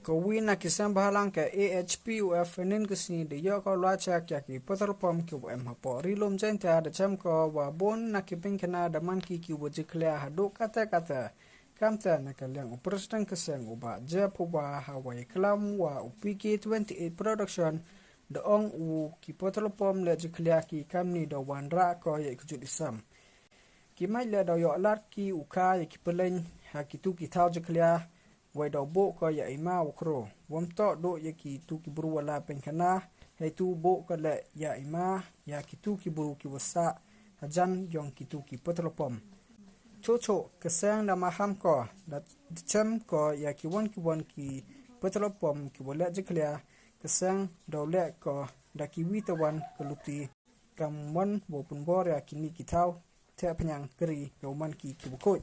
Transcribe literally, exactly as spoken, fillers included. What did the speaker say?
Ko wi na ki seng bhalang ka A H P O F ynnin ka sngi da yoh ko lai chak ya ki petrol pump ki wa em hapoh Ri-loom Jaiñtia, da chem ko wa bun na ki pynkhana da man ki ki wa jakhlia haduh katta katta. Kamte na ka liang u president ka seng u Bah Jeff Phawa ha wa yaklam wa u P K twenty-eight Production, da ong u ki petrol pump le jakhlia ki kamni da wanrah ko ya i kjut i sem. Ki mait le da yoh lad ki u kha ya ki pylleiñ ha kitu ki thaw jakhlia, wei da buh ko ya i ma wa khro. Wym toh duh ya kitu ki bru wa la pynkhana, heitu buh ko le ya i ma ya kitu ki bru ki wa sah hajan yong kitu ki petrol pump. Choh choh ka seng da maham ko, da chem ko ya ki won ki won ki petrol pump ki wa le jakhlia. Ka seng da leh ko da ki wi tawan ka luti, kam won wow pynbor ya kini ki thaw theh phniang kari yow man ki ki wa khuid.